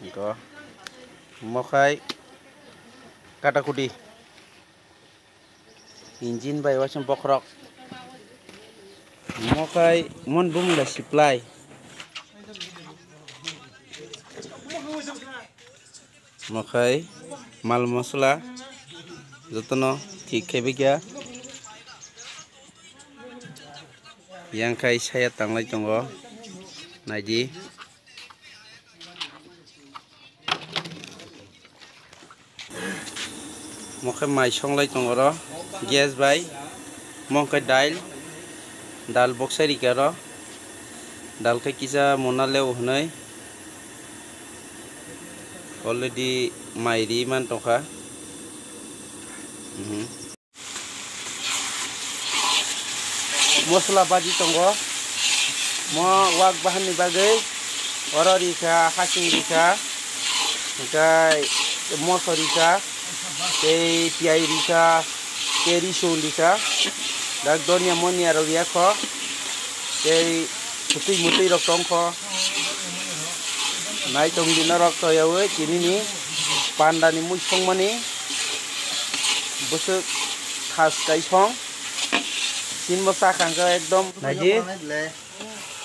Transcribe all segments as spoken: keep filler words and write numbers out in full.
Go. Mokhai katakuti. Engine bai waisang bokhorok. Mokhai mon bumla supply. Mokhai mal mosla jotono thik khe bikya. Yang khai saya tanglai tongo. Naidi. Mo khe mai songlai tongo oro gas bai. Mo khe dal, dal boksai rikha oro. Dal khe kisa mona leo hwnwi already mai ri man tongkha. Mhm. Mosla baji tongo. Mo wak bahan ni bagwi oro rikha, hasing rikha, hwnkhe moso rikha, tei piyai rikha, tei risung rikha. Dak donya monya rok riyakho, tei kwtwi mwtwi rok tongkho. Naitong di norok toyaui tinini pandani mui songmani bwswk khas kaisong. Tinbo sakha hwnkhe ekdom naidi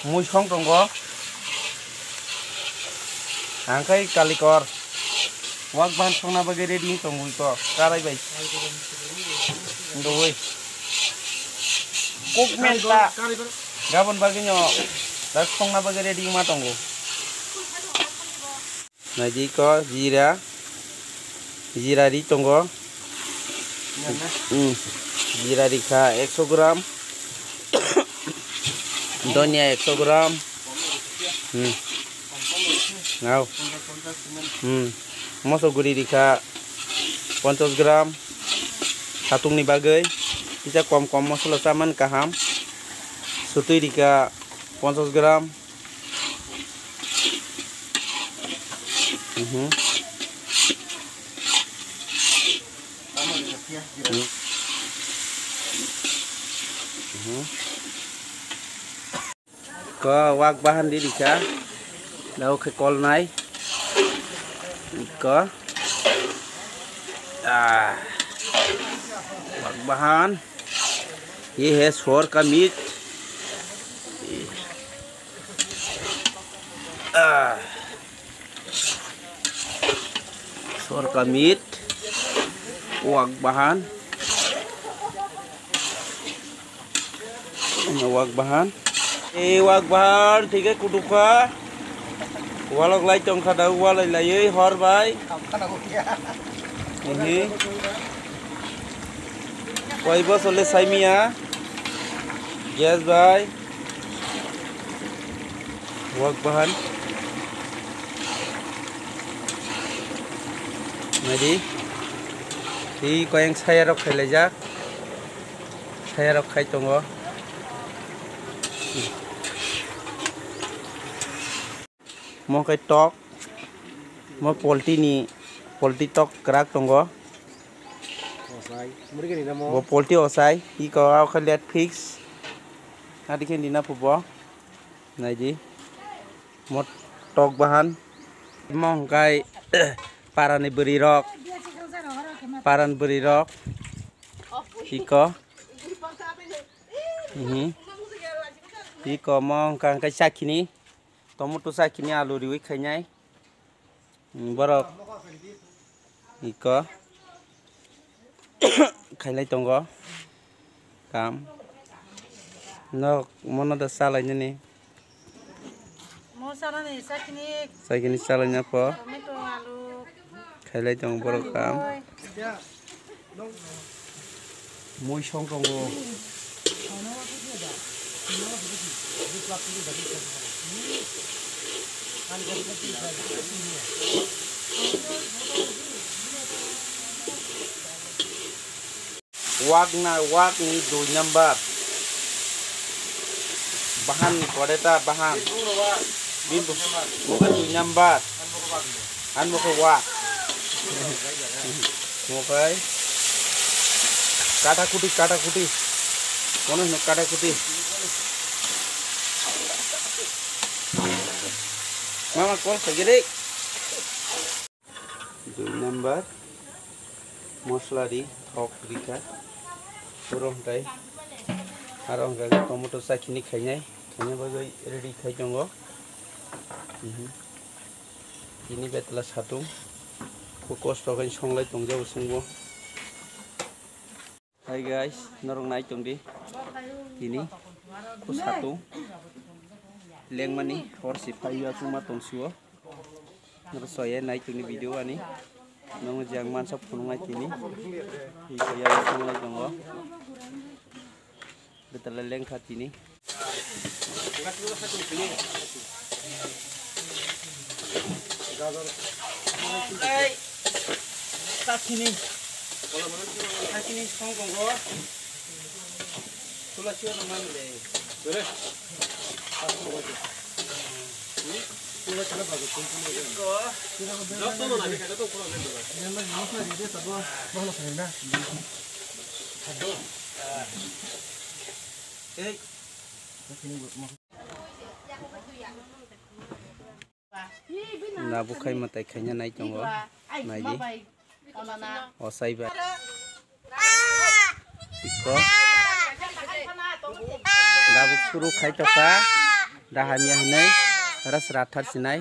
mui song tongo. Ang khai kalikor wak bahan songna bagwi ready wng tongwi ko karai bai. Wngwi kok menta gabon bagwi no dak songna bagwi ready wngma tongo. Naidi ko jira, jira ri tongo. Hmm. Jira rikha ekso gram. Donya ekso gram. Hmm. Ngau. Hmm. Moso guri rikha ponchas gram. Satung ni bagwi. Kisa kom kom mosla chaman kaham. Sutwi rikha ponchas gram. Mhm. Mhm. Mhm. Ko wak bahan di rikha. Dao khe kol nai. Ko. Ah. Wak bahan. Ye hai suwar ka meat. Ah. Suwar ka meat, wak bahan. Wak bahan. Eh, wak bahan, thik khe kutukha. Walok lai tongkha da, walai laiwi hor bai. Ehe. Koi bosole saimiya. Gas bai. Wak bahan. Naidi. Tei koyang saya rok khailaijak. Saya rok khai tongo. Mo khe tok. Mo poultry ni, poultry tok kwrak tongo. Bo poultry osai. Iko o khe let fix. Adi khe nina phubo. Naidi. Mo tok bahan. Mo hwnkhe parani bwrwi rok. Parani bwrwi rok. Iko. Mhm. Iko mo hwnkha hwnkhe sakini. Tomato sakini alu riwi khainai. Borok iko khailai tongo kam. Nok mono da salai nini. Mo salani sakini. Sakini salai na po. Tomato alu. Khailai tongo borok kam. Mui song tongo. Wak na, wak ni dui number. Bahan ni kore ta bahan. Bini bo, bo khe dui number. Ani bo khe wak. Mo khe kata kuti, kata kuti. Mono hino kata kuti. Mama call khaigiri. Number, mosla ri, thok rikha, puro hwnkhe, aro hwnkhe tomato chakini khainai, khaina bagwi ready khai tongo. Mhm. Tini betla satung, kho kosto khe songlai tongjao chwngbo. Hi guys, norok nai tong di. Tini kho satung lengmani hor si phai ya chwngma tong sio. Norok soye nai tong di video ani. Nong jang mansa phunung nai tini. Hi ya chwngma tongo. Betala lengkha tini. Sakini. Sakini song tongo. Tula siwa na man le. Dore. Tula siwa na man le. Ei. Nabuk khai mwtai khaina nai tongo. Nai di. O saiba. Iko. Nabuk suru khai tokha. Da hamya hinai. Ras rathar sinai.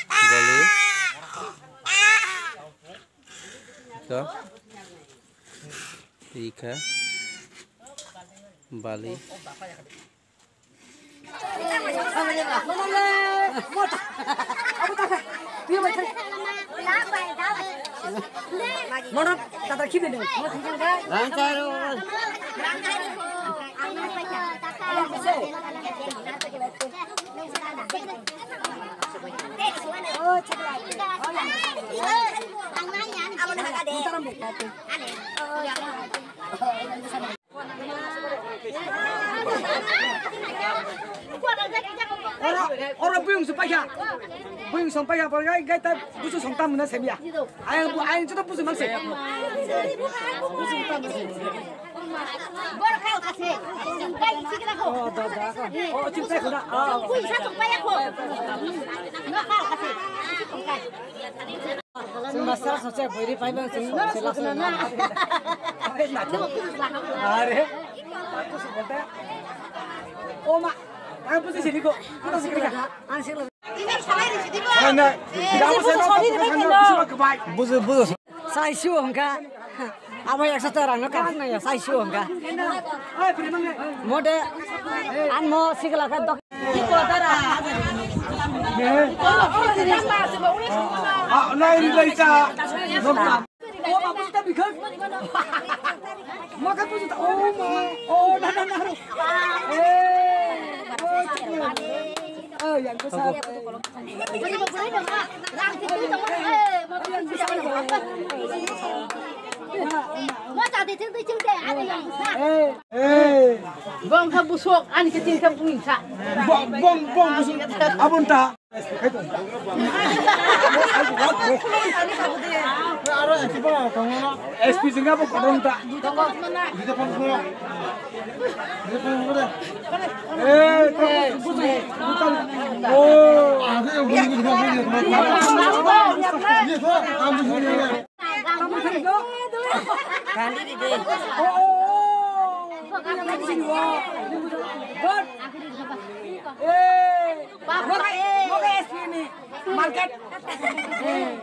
Boli. Iko. Ika. Bali. Oro, oro buyung se paikha. Buyung song paikha, paikha, gai ta busu song tam na semia. Ayang bu, ayang juta busu mang se. Busu song tam na semia. Bor kau kase. Gai sikla ko. Oh, da, da. Oh, chintai ko da. Oh. Buyung sa song paikha ko. No kau kase. Chwng master sose bwrwi pai bang chwng se laksa na. Are. O ma. Ang pusi sini ko. Puta sini ka. Ang sini. Ana. Buzu, buzu. Sai siu hongka. Abo ekso ta rang no kap na ya, sai siu hongka. Mode an mo sikla ka dok. Ah, nai ri lai cha. Oh, ma, busu ta bikha. Ma, ka busu ta. Oh, ma. Oh, na, na, na. Eh. Oh, chukla. Oh, yang ko sa. Eh. Eh. Bong kha busuk, ani khe tin kha bung kha. Bong, bong, bong busuk. Abon ta. S P jingga bo kotorma ta. Eh, oh. Gandhi di de. Oh. Eh. Baba, eh. Moga S P ni market.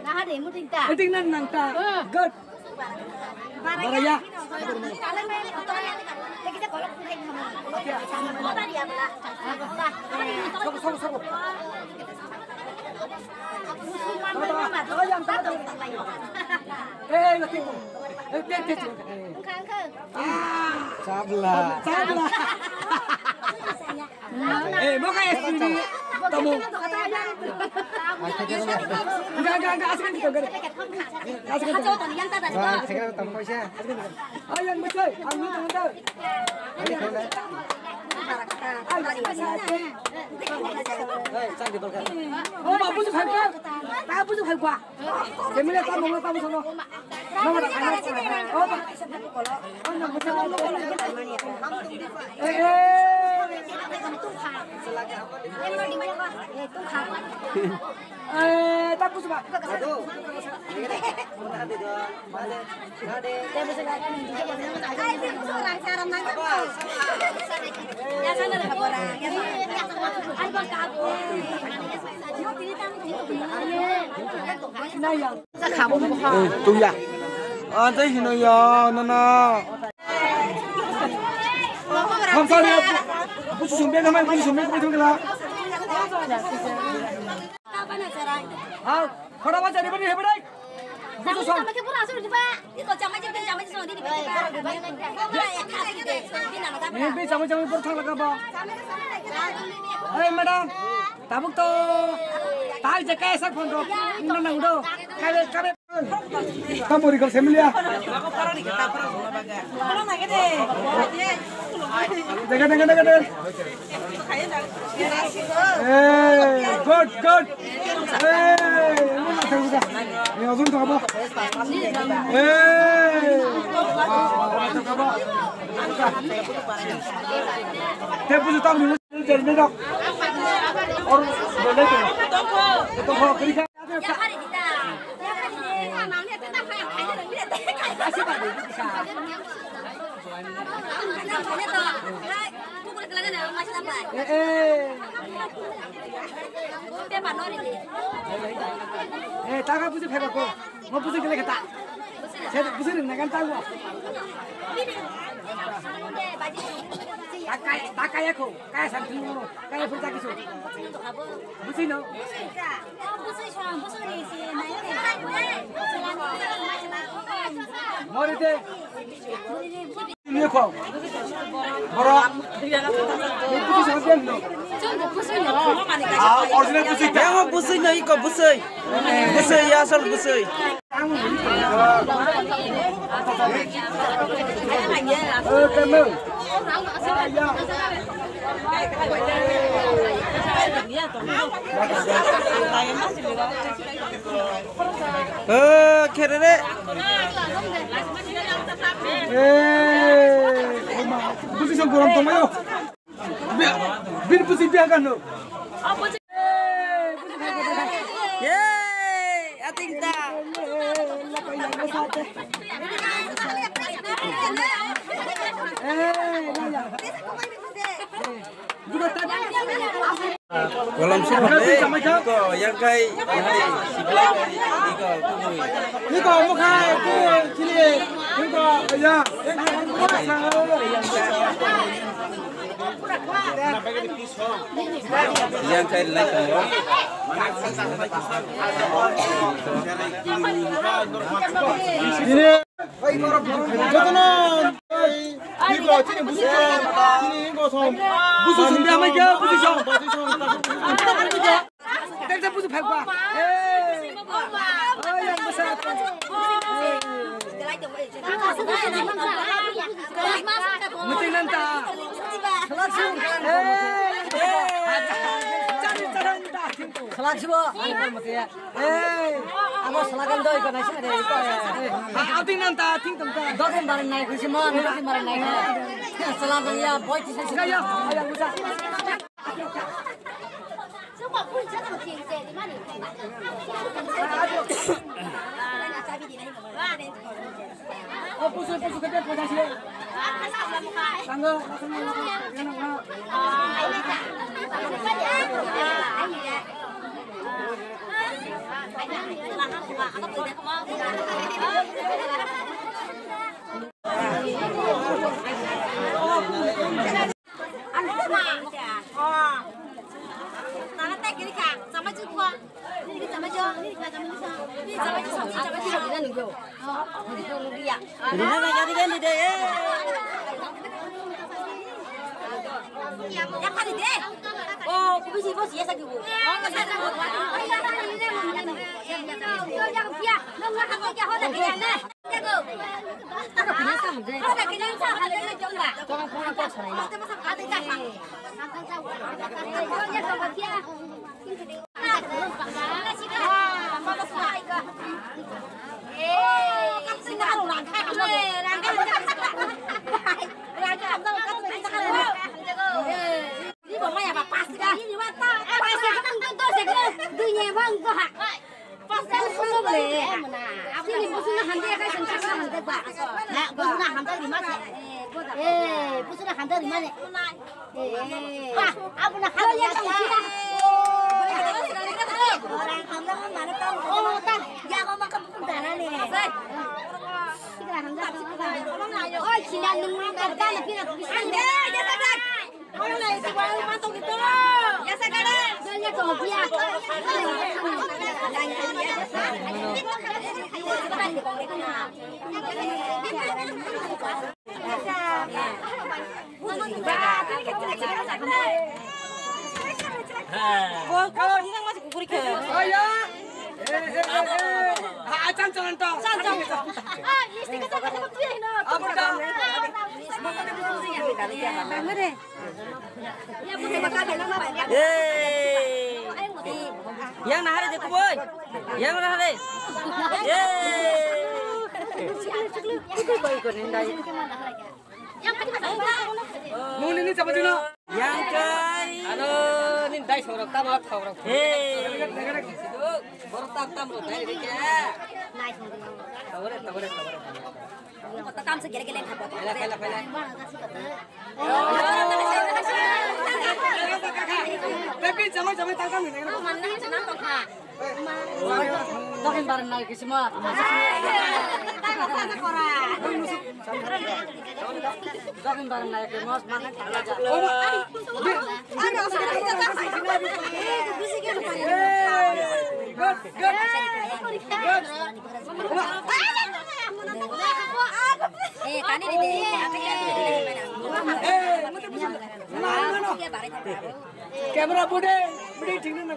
Naha de muting ta. Muting nang nang ta. Eh. Good. Baraya. Sobo, sobo, sobo. Eh, lagi. Eh, te, te, te. Chabla. Chabla. Eh, moga S P ni tamu. Enggak, enggak, enggak, asik kan kita, enggak. Asik kan kita. Wah, asik kan tamu, Aisyah. Ayo, yang betul, yang betul, betul. Ayo, yang betul. Eh, sang di belakang. Oh, babu tu kagak. Babu tu kagak. Kemile tamo, tamo sono. Mama tak kena. Oh, tak. Eh, eh. Eh. Tungya. Ante hino ya, no, no. Hamsa ya, busu sumbe nama, busu sumbe, busu sumbe la. Ha, khora ba jari bani hebre. Busu sum. Ni bi chama chama por thang laka ba. Hey madam, tabuk to. Tai je kaisa phone ro. Ino na udo. Kabe kabe. Tamo ri kal semlia. Dega dega dega dega. Eh, good good. Eh, ini nak tahu dah. Ini ozon tu apa? Eh. Te puju tam ni. Or boleh tu. Tongkho kiri kha. Eh, eh. Eh, taka puju phai ba ko. Mo puju gele kata. Saya puju ni nagan tahu. Taka taka ya ko. Kaya santi mo. Kaya puju kisu. Busi no. Morite. Ini kau. Borok. Ini pusi santi no. Ah, original pusi. Yang pusi no iko pusi. Pusi ya asal pusi. Eh, kherere. Eh, busi song gorom tongmayo. Bin pusi biya kanu. Yay! Ating ta. Kolam sing ko yang kai ini ko kubui. Ini ko mukai kubui sini. Ini ko ya. Yang kai lai ko. Ini jotono. Ini ko sini busu. Ini ko som. Busu sumbi amai ke busu som. Busu som. Tengsa busu phakba. Eh. Oh, yang besar. Muting nanta. Eh. Cari cara muda. Selak sibo. Ayo mati ya. Eh. Amo selakan doi ko nasi ada itu ya. Ating nanta, ating tanta. Dokin barang naik kusi mon, dokin barang naik. Selakan ya, boy tisi. Ya, ya. Ayo muda. Chini busuno hamjak khe chwng sakno hamjakba. Na, busuno hamjak rima se. Eh, busuno hamjak rima ne. Eh, ba, abono hamjak ya. Oh, ta. Ya, ko maka bukun dana ne. Sigra hamjak. Oi, china nung nung ta dana pina. Ande, ya, ta, ta. Hey! Yang nahare je kuboi. Yang nahare. Hey! Nuni ni chapa dino. Yang kai. Ano ni dai sorok tamo thorok. Hey! Borok tam tam ro dai re ke. Tawre tawre tawre. Tamsa gere gele thapa. Pela pela pela. Dokin barang naik ke semua. Dokin barang naik ke mos mana. Camera bude, bude thik na.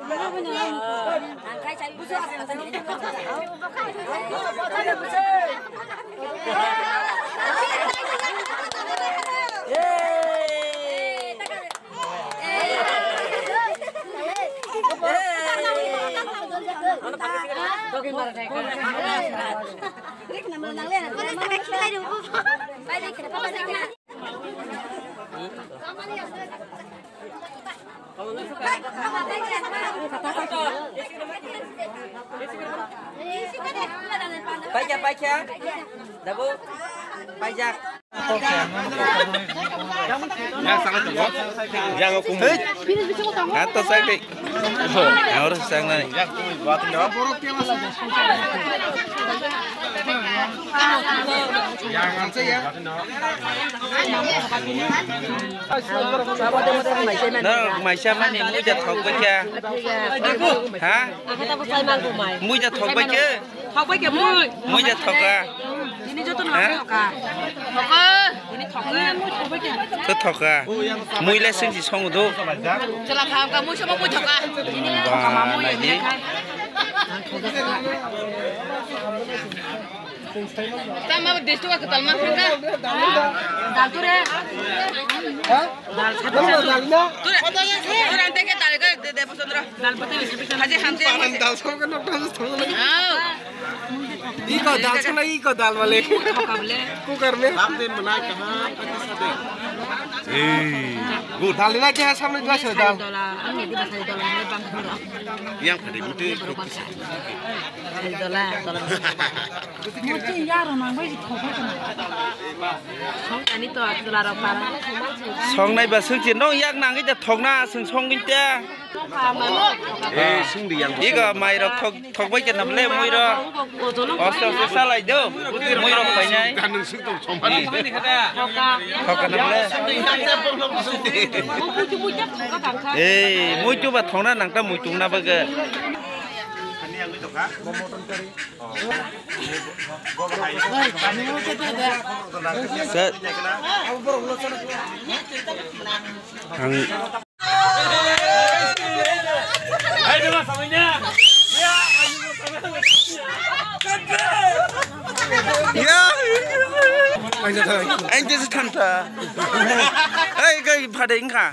Paikha, paikha. Dabu. Paijak. Yang sana tunggu. Yang aku. Hei. Kata saya deh. Yang harus saya nanya. Yang aku buat ini. Yang saya ya. No, maisa mani muja thok baikha. Ha? Muja thok baikha. Thok baikha mui. Muja thoka. Ini joto no thoka. Thoka. Ini thoka. To thoka. Mui le sing si song do. Chela kham ka mui sama mui thoka. Ini thoka ma mui. Tama district ka talma khangka. Dal tu re. Ha? Dal sa tu. Dal na. Tu re. Tu re ante ke dal ka de de pasandra. Dal pati re. Haje hamte. Dal sa ka nok dal sa. Ah. Iko dal sa na iko dal wale. Cooker mein. Aap din banai kaha? Ei. Dal na kya samne dal sa dal. Yang pada itu. Dola, dola. Muti yaro nang bai thok bai kana. Song ani to dola rok para. Song nai ba sung chi no yak nang ita thok na sung song gin ta. Eh, sung di yang. Iga mai rok thok thok bai kana ble mui rok. Oste oste salai do. Mui rok pai nai. Kan sung tong song bai. Thok kana ble. Eh, mui tu ba thok na nang ta mui tung na ba ga. Sir. Ang Ya. Ang kisa thanta. Hey, kay phading ka.